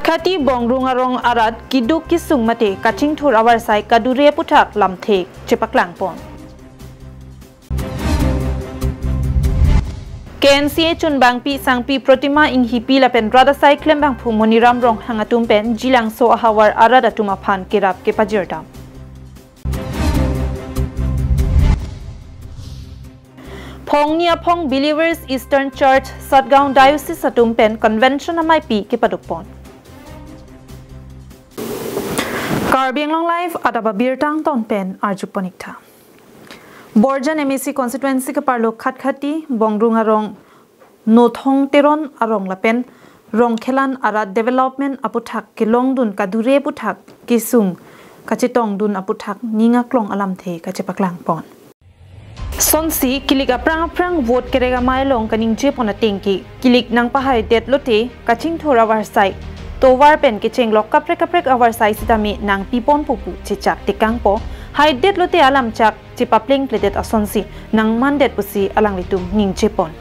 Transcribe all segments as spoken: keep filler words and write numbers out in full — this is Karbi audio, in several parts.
Khatkhati Bongrung arong arat keduk kesung mate kachingthur avarsai kadure aputhak lamthe chepaklangpon. K N C A chunbangpi sangpi Protima Enghipi lapen rat asai klembangphu Moniram Ronghang atum pen Jilangso ahavar arat atum aphan kerap kepajirdam. Phongni aphong Believers Eastern Church Satgaon Diocese atum pen convention ameipi kepadopon. Karbi Anglong Live adap abirta angton pen arjupon ik tha. Borjan M A C constituency keparlo Khatkhati Bongrung arong Nothong Teron arong lapen Rongkhelan arat development aputhak kelongdun kadure aputhak kesung kachetongdun aputhak ning aklong alamthe kachepaklangpon. Sonsi kilik aphrang aphrang vote kerek amei along kaningjepon atengke kilik nangpahaidet lote kachingthur avarsai tovar pen kechenglok kaprek kaprek avarsai sitame nangpiponpo pu chechak tekangpo, haidet lote alamchak chepaplengpledet asonsi nangmandet pusi alanglitum ningjepon.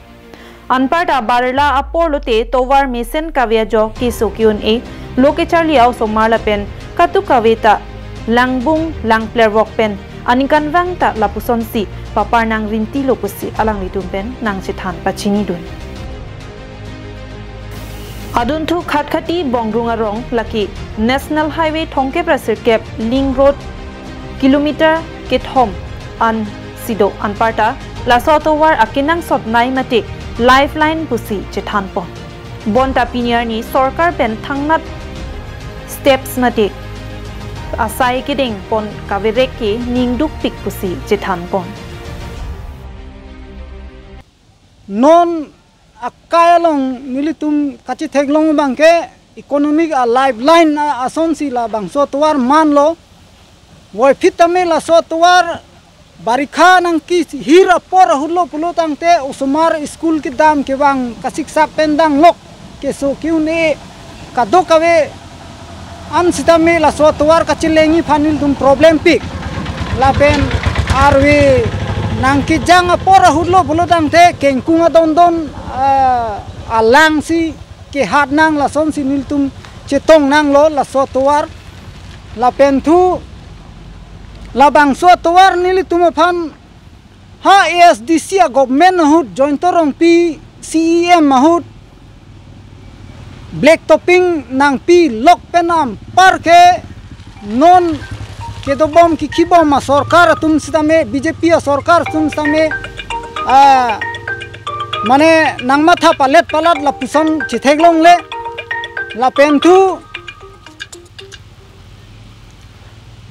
Anparta barla apor lote tovar mesen kave ajok keso ke-un-e, lo kecharli a-osomar lapen katuk kave ta langbung langplervok pen aningkanvang ta lapusonsi papar nangrinti lo pusi alanglitum pen nangchethan pachinidun. Adunthu Khatkhati Bongrung arong lake National Highway thomkep ra sirkep link road kilometer kethom an sido anparta laso atovar akenangsot nei mate lifeline pusi chethanpon. Bonta pini arni sorkar pen thangnat steps mate asai kedengpon kaverek ke ning dukpik pusi chethanpon. Non akai along nelitum kachetheklong abangke economic a lifeline a- asonsi labangso atovar manlo. Voiphit tame laso atovar barikha nangkehir apor ahutlo pulo tangte osomar school kedam kevang kasiksak pen danglok keso ke-un-e kadokave an sitame laso atovar kachelengji aphan nelitum problempik. Lapen arve nangkejang apor ahutlo pulo tangte kengkung adondon, ah, alangsi kehat nang lasonsi nelitum chetong nanglo laso atovar. Lapen thu labangso atovar nelitum aphan ha A S D C a government ahut Jayanta Rongpi C E M ahut black topping nangpilok pen anpar ke non kedobom kekhibom asorkar atum sitame B J P asorkar atum sitame, ah, mane nangmatha palet palat lapuson chetheklongle. Lapen thu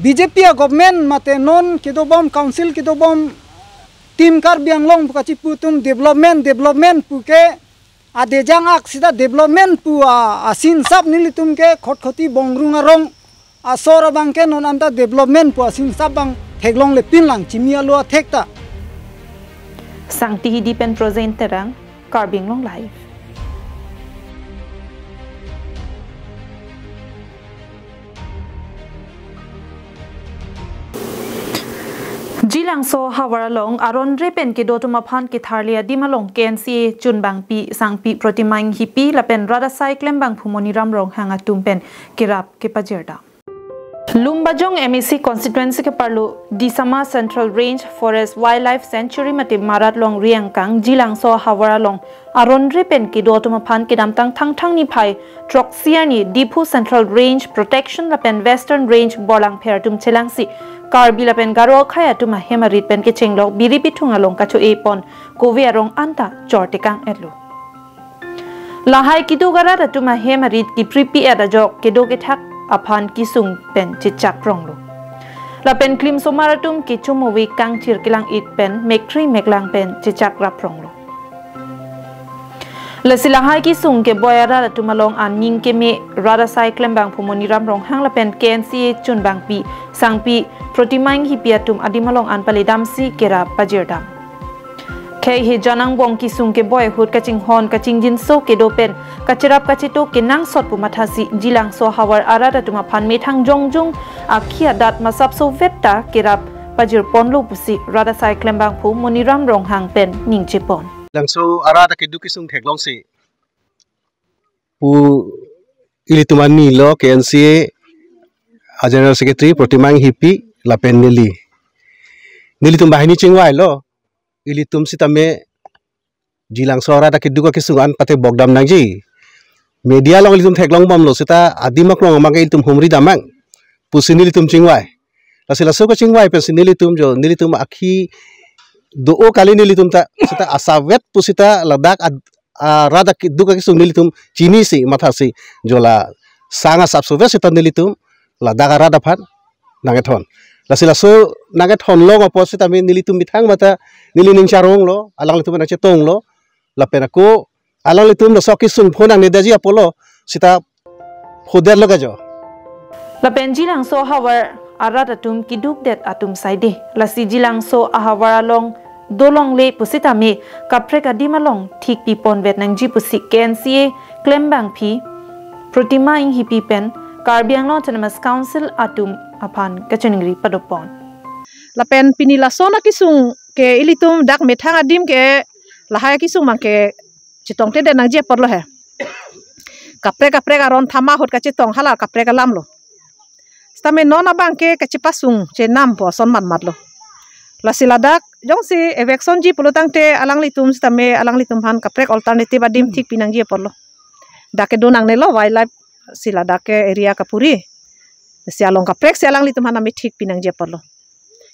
B J P a government mate non kedobom council kedobom Team Karbi Anglong pu kachipu atum development development pu ke adejang ak sita development pu a, asinsap nelitum ke Khatkhati Bongrung arong asor abangke non anta development pu asinsap abang theklonglepinlang chimi alo athek ta. Sangti Hidi pen Projen Terang, Karbi Anglong Live. Jilangso ahavar along aron re pen kedo atum aphan ketharli adim along K N C A chunbangpi sangpi Protima Enghipi lapen rat asai klembangphu Moniram Ronghang atum pen kerap kepajirdam. Lumbajong M A C constituency keparlo Disama Central Range Forest Wildlife Sanctuary mate Marat Longri angkang Jilangso ahavar along aron re pen kedo atum aphan kedamtang Thangthang niphai throksi arni Diphu Central Range Protection lapen Western Range borlangpher atum chelangsi Karbi lapen Garo akhei atum ahem arit pen kechenglok biri bithung along kacho-epon kove arong anta chortekang-etlo. Lahai keduk arat atum ahem arit kipripi-et ajok kedo kethak aphan kesung pen chechak ronglo. Lapen klimsomar atum kechomove kangchir kelang-it pen mekri meklang pen chechak rap ronglo. Lasi lahai kesung keboi arat atum along aning keme rat asai klembangphu Moniram Ronghang lapen K N C A chunbangpi sangpi Protima Enghipi atum adim along an paledamsi kerap pajirdam. Khei hejan angbong kesung keboi ahut kachinghon kachingjinso kedo pen kacherap kacheto kenangsot pu mathasi Jilangso ahavar arat atum aphan methang jongjung akhi adat masapso vetta kerap pajirponlo pusi rat asai klembangphu Moniram Ronghang pen ningjepon. Langso arat keduk kesung theklongsi pu ilitum anilo K N C A a General Secretary Protima Inghipi lapen neli. Nelitum banghini chingvailo, ilitum sitame Jilangso arat akeduk akesung an pate bokdam nangji. Media along ilitum theklongbomlo seta adim aklong abangke ilitum humri damnang pusi nelitum chingvai. Lasi laso kachingvai pensi nelitum jo, nelitum akhi do-o kali nelitum ta, seta asavet pusita ladak ad-, arat akeduk akesung nelitum chinisi mathasi jo la sang asap suve seta nelitum ladak arat aphan nangkethon. Lasi laso nangkethon long apot sitame nelitum methang mata neli ning charonglo, alanglitum nangchetonglo, lapen ako alanglitum laso kesung phone nangnedaji apotlo sita phodetlo kajo. Lapen Jilangso ahavar arat atum kedukdet atum saide. Lasi Jilangso ahavar along dolongle pusitame kaprek adim along thik pipon vet nangji pusi K N C A klembangpi Protima Inghipi pen Karbi Anglong Autonomous Council atum aphan kachiningri padopon. Lapen pini lason akesung ke ilitum dak methang adim ke lahai akesung abangke chetongtedet nangji apotlo he. Kaprek kaprek aron thama ahut kachetong hala kaprek alamlo. Sitame non abangke kachepasung chenam po ason matmatlo. Lasi ladak jongsi eviction ji pulo tangte alanglitum sitame alanglitum aphan kaprek alternative adim thik pinangji apotlo. Dak kedo nangnelo wildlife si ladak ke area kapuri. Si along kaprek si alanglitum aphan nami thik pinangji apotlo.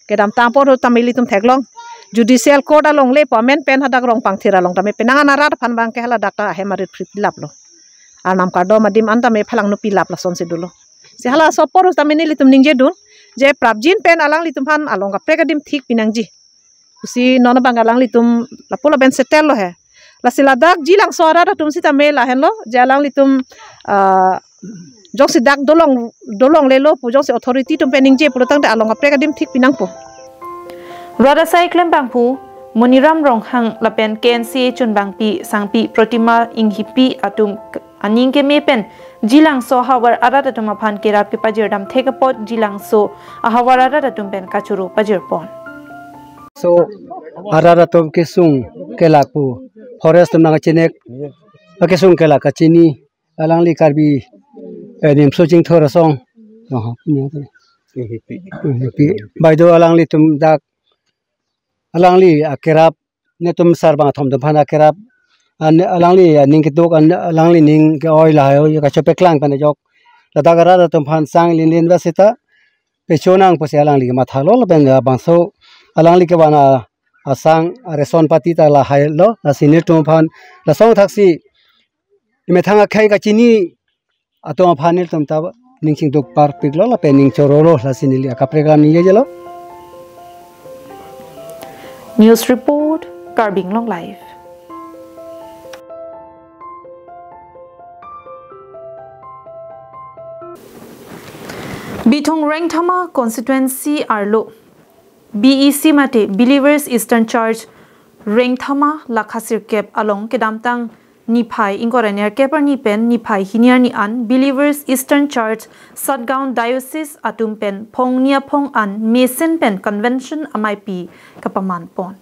Kedamtang apor ahut tame ilitum theklong. Judicial court alongle po amen pen hadak Rongpangthir along tame penang an arat aphan abangke haladak ta ahem arit phri pilaplo. Arnam kardom adim an tame phalangno pilap lasonsi dolo. Si halaso apor ahut tame nelitum ningjedun je prapjin pen alanglitum aphan along kaprek adim thik pinangji pusi non abang alanglitum lapu lapen settle lo he. Lasi ladak Jilangso arat atum sitame lahenlo je alanglitum, ah, jongsi dak dolong, dolonglelo pu jongsi authority atum pen ningje pulo tangte along kaprek adim thik pinangpo. Rat asai klembangpo Moniram Ronghang lapen K N C A chunbangpi sangpi Protima Inghipi atum k-, aning keme pen Jilangso ahavar arat atum aphan kerap kepajirdam thek apot Jilangso ahavar arat atum pen kachoro pajirpon. So, arat atum kesung kelak pu forest atum nangkachinek, akesung kelak kachini, alangli Karbi, eh, Nimso Chingthor asong. Oh, ini apa? Inghipi. Inghipi. Baik do alanglitum dak, alangli akerap netum sarbang athom atum aphan akerap, an alangli aning keduk, an alangli ning ke-oi lahai-oi kachepeklang pen ajok ladak arat atum aphan sang linlin ba seta pechonang pusi alangli kemathalo lapen labangso alangli kevan a, asang areson pati ta lahailo, lasi netum aphan lasong thaksi methang akhei kachini atum aphan nelitum ta ning chingduk parpiklo lapen ning chorolo, lasi neli akaprek alam ningjelo. News report, Karbi Anglong Live. Bithung Rengthama constituency arlo B E C mate Believers Eastern Church Rengthama lakha sirkep along kedamtang niphai ingkoi ra nerkep arni pen niphai hini arni an Believers Eastern Church Satgaon Diocese atum pen phongni aphong an mesen pen convention amaipi kapaman pon.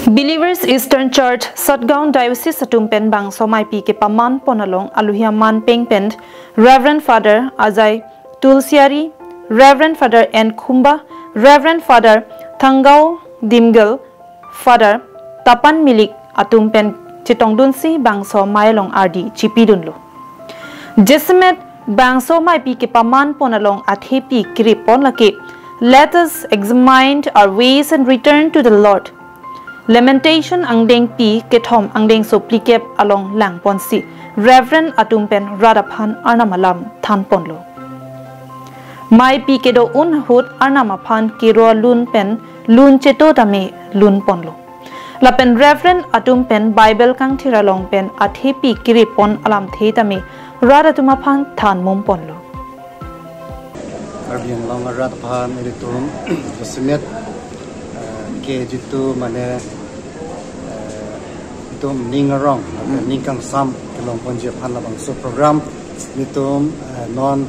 Believers Eastern Church Satgaon Diocese atum pen bangso amaipi kepaman pon along alohi aman peng pen Reverend Father Ajai Tulsiari, Reverend Father N Khumba, Reverend Father Thangao Dimgal, Father Tapan Milik atum pen chetongdunsi bangso amei along ardi chipidunlo. Jasemet bangso ameipi kepaman pon along athepi kiri pon lake, "Let us examine our ways and return to the Lord." Lamentation angdengpi kethom angdengso phlikep along langponsi Reverend atum pen rat aphan Arnam alam thanponlo. Ameipi kedo-un ahut Arnam aphan kero alun pen lun cheto tame lunponlo. Lapen Reverend atum pen Bible kangthir along pen athepi kiri pon alamthe tame rat atum aphan thanmum ponlo. Karbi Anglong arat aphan ilitum jasemet, eh, ke jitu mane, eh, itum ning arong, hmm, ning kangsam kelong ponji aphan labangso program nelitum, eh, non,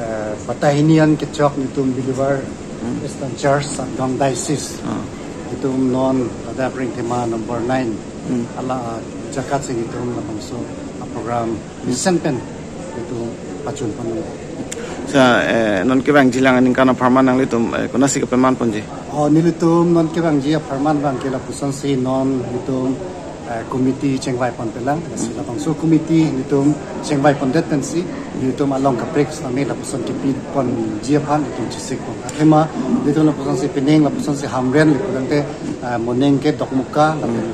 eh, batai hini an kechok nelitum Believer, hmm, Eastern Church Satgaon Diocese. Hmm. Nelitum non ladak Rengthama number nine. Hmm. Hala, ah, jagat si nelitum labangso, ah, program, hmm, mesen pen nelitum Pachun pon. Sa, eh, non kevangji lang aningkan apharman nanglitum, eh, konasi kepaman ponji? Oh, nelitum non kevangji apharman abangke lapusonsi non nelitum, eh, committee chengvai ponpe lang. Lasi labangso committee nelitum chengvai pondet pensi nelitum along kaprek sitame lapuson kepi ponji aphan nelitum chesik pon. Athema nelitum lapusonsi pining lapusonsi Hamren le pudangte, eh, moning ke Dokmoka, lapen,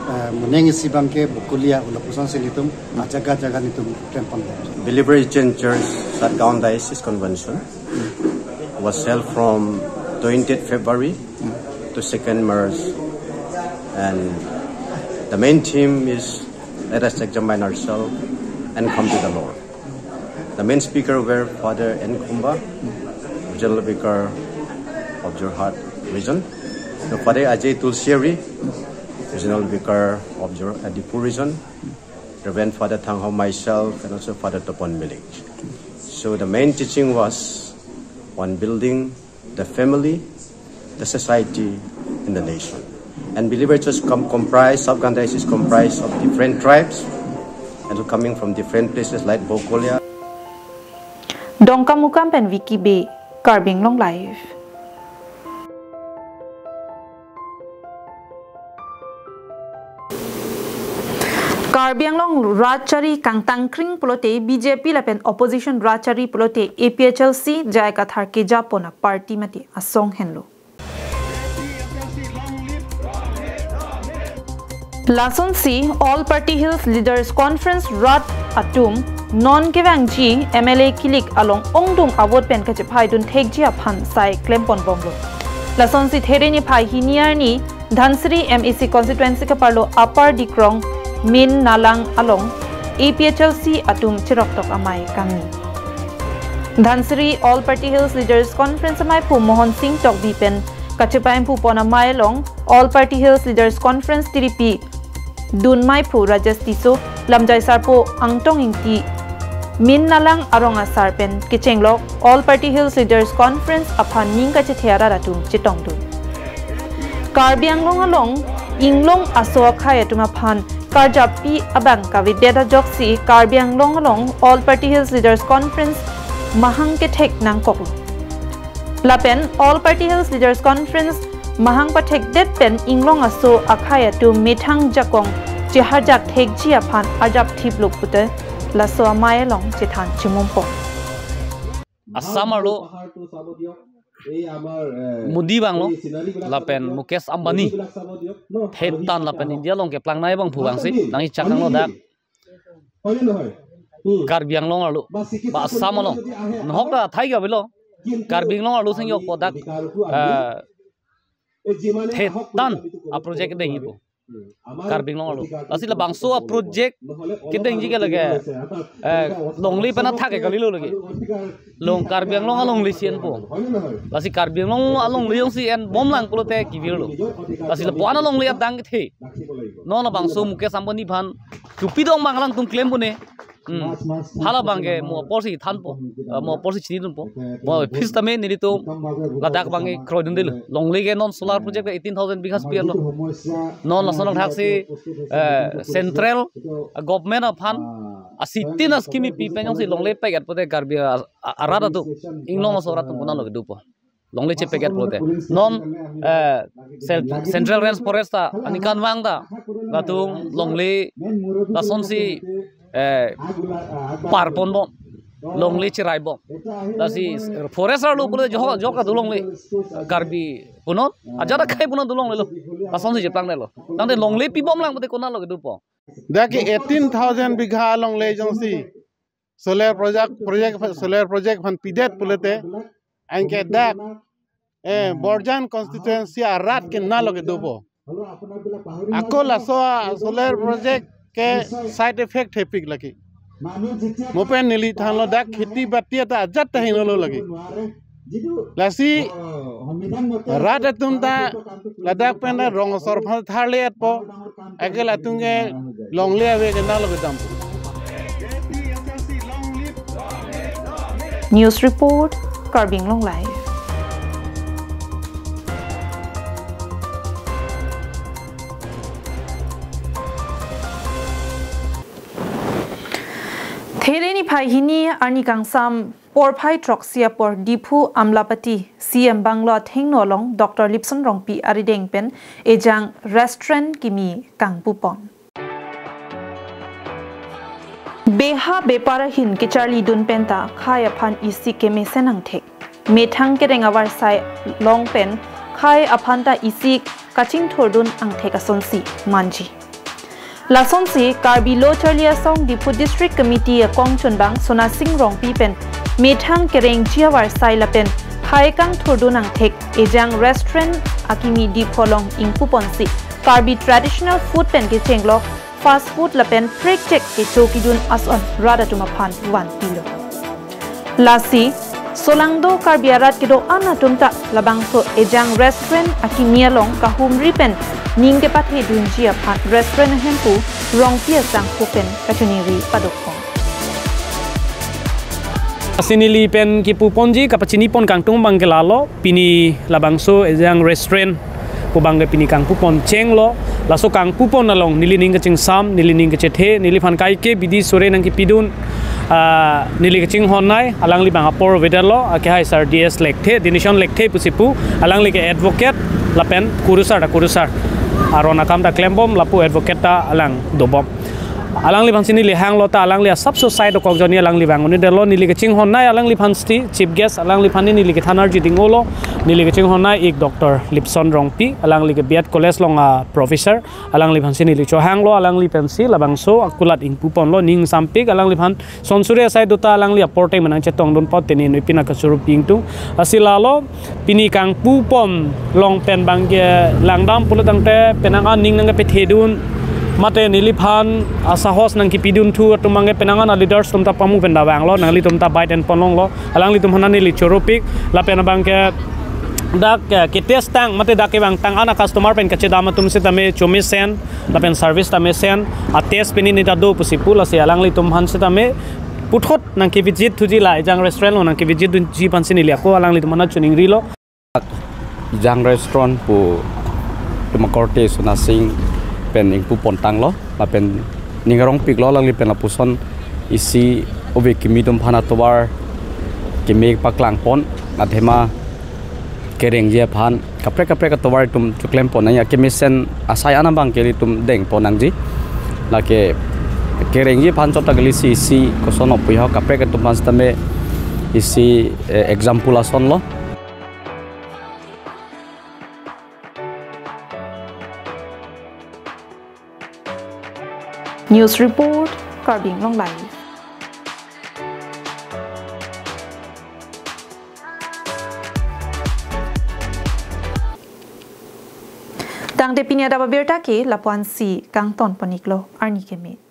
eh, moning isi abangke Bokolia, lapusonsi nelitum ajaga jaga nelitum klem pondet. Believer Christian Church Satgaon Diocese Convention was held from twentieth February to second March, and the main theme is, "Let us examine ourselves and come to the Lord." The main speaker were Father N Khumba, Regional Vicar of Jorhat Region, and Father Ajay Tulsiari, Regional Vicar of Jor-, uh, Diphu Region, Reverend Father Thanghom, myself, and also Father Topon Milik. So the main teaching was on building the family, the society, and the nation. And Believer Church com-, comprise, Satgaon Diocese is comprised of different tribes and coming from different places like Bokolia. Dongkamukam pen Vicky Bey, Karbi Anglong Live. Karbi Anglong rat chari kangtangkring pulote B J P lapen opposition rat chari pulote A P H L C J I Kathar keja pon aparty mate asong henlo. Lasonsi All Party Hills Leaders Conference rat atum non kevangji M L A kilik along ongdung avote pen kachepaidun thekji aphan sai klem pon bomlo. Lasonsi There niphai hini arni Dhansiri M A C constituency kaparlo Upper Dikrong Min Nalang along A P H L C atum chiroktok amei kangni. Dhansiri All Party Hills Leaders Conference ameiphu Mohon Singh Tokbi pen kachepaimpu pon amei along All Party Hills Leaders Conference tiripi dun meiphu Rajesh Tisso, lamjai sarpo Angtong Ingti, Min Nalang arong asar pen kechenglok All Party Hills Leaders Conference aphan ning kachethe arat atum chetongdun. Karbi Anglong along inglong aso akhei atum aphan karjappi abang kavedet ajoksi Karbi Anglong along All Party Hills Leaders Conference mahang kethek nangkoklo. Lapen All Party Hills Leaders Conference mahang pathekdet pen inglong aso akhei atum methang jakong cheharjak thekji aphan arjap thiplo pute laso amei along chethan chimum pon. Assam arlo Modi vanglo lapen Mukesh Ambani thetan lapen India along keplang nai abangphu vangsi nangchechak nanglo dak Karbi Anglong arlo, ba Assam along. Nahok ta thai ke avelo. Karbi Anglong arlo sing yok po dak, eh, thetan a project dengji po. Karbi Anglong arlo. Lasi labangso a project kedengji ke lake, eh, longle pen athak ke kalilo lake. Long Karbi Anglong alongle si enpo. Lasi Karbi Anglong alongle jongsi enbom lang pulote kevirlo. Lasi lapu-an alongle adang kethe. Non labangso Mukesh Ambani aphan kepi dong abang alangtum klem pune. Hmm. Hala abangke mo aporsi thanpo. Eh, mo aporsi chinidunpo. Mo office tame nelitum ladak abangke kroidundelo. Longle ke non solar project eighteen thousand bighas pi arlo. Non lason thaksi, eh, central, eh, government aphan asitin a scheme pi pen jongsi longle packet pote Karbi a, a, arat atum, inglong aso arat atum konatlo kedopo. Longle chepacket pulote. Non, eh, cel-, Central Range Forest ta aningkanvang ta latum longle lasonsi, eh, parponbom. Longle cheraibom. Lasi forest arlo pulote jok jok ta do longle. Karbi punon, ajat akhei punon do longlelo. Lasonsi cheplangnelo. Tangte longle pibom lang pote konatlo kedopo. Dak ke eighteen thousand bigha longle jongsi solar project, project, solar project aphan pidet pulote, anke dak, eh, Borjan constituency arat konatlo kedopo. Ako laso a solar project ke side effect hepik lake. Mo pen neli thanlo dak kheti bati ta ajat ta hinolo lake. Lasi rat atum ta ladak pen rong asor aphan tharle-etpo. Anke latum ke longle ave konatlo kedam. News report, Karbi Anglong Live. Phere niphai hini arni kangsam porphai throksi apor Diphu Amlapati C M Bungalow athengno along Doctor Lipson Rongpi arideng pen Ejang Restaurant kimi kangpupon. Beha bepar ahin kecharlidun penta khei aphan isi kemesen angthek. Methang kereng avarsai along pen khei aphanta isi kachingthurdun angthek asonsi manji. Lasonsi Karbi Lo Charli Asong Diphu District Committee akongchunbang Sonasing Rongpi pen methang kerengji avarsai lapen khei kangthurdun angthek Ejang Restaurant akimi Diphu along ingpuponsi Karbi traditional food pen kechenglok fast food lapen prekchek kecho kidun ason rat atum aphan vanpilo. Lasi, solangdo Karbi arat kedo-an atum ta labangso Ejang Restaurant akimi along kahumri pen ning kepathedunji aphan restaurant ahemphu Rongpi asangho pen kachiningri padokpon. Lasi neli pen kipuponji kapachinipon kangtung abangke lalo, pini labangso Ejang Restaurant pu abangke pini kangpupon chenglo, laso kangpupon along neli ning kachingsam, neli ning kachethe, neliphan kaike bidi sore nangkipidun, ah, neli kachinghonnei, alangli abang apor avedetlo, akehai Sir D S Lekthe, Dinison Lekthe pusi pu, alangli ke advocate, lapen kurusar ta kurusar aron akam ta klembom, lapu advocate ta alang dobom. Alangliphansi neli hanglo ta alangli asapso side dokok jonni alangli vang un-edetlo, neli kachinghonnei alangliphan sti chief guest alangliphan neli kethan arju ding-olo, neli kachinghonnei ik Doctor Lipson Rongpi, alangli ke B Ed College along a-professor, alangliphansi neli chohanglo, alangli pensi labangso akulat ingpuponlo, ning sampik alangliphan son suri asai do ta alangli apor ateng menang chetongdun apot teni noi pina kachoro pingtung. Lasi lalo pini kangpupon along pen abangke langdam pulo tangte penang an ning nangkepethedun mate neliphan asahos nangkipidunthu atum abangke penang an a-leaders atum ta pamu pen davanglo, nanglitum ta bai den ponlonglo, alanglitum aphan neli choropik, lapen abangke dak, eh, ketest tang mate dak kevang tang an a-customer pen kachedam atum sitame chomesen, lapen service ta mesen, a-taste pini nita do pusi pu, lasi alanglitum aphan sitame puthot nangkevijit thuji la Ejang Restaurant along nangkevijitdunji aphansi neli ako alanglitum aphan choningrilo. Ejang Restaurant pu itum akorte Sonasing pen ingpupontanglo, lapen ning arongpiklo alangli pen lapuson isi ove kimi atum aphan atovar kimi paklangpon, athema kerengji aphan kaprek kaprek atovar itum choklempon nangji, akemesen asai an abangke ilitum dengpon nangji. Lake kerengji aphan chot ta kali si isi koson opuho kaprek atum aphan sitame isi, eh, example asonlo. News report, Karbi Anglong Live. Tangte pini adap abirta ke lapu-ansi kangtonpon-iklo, arni keme.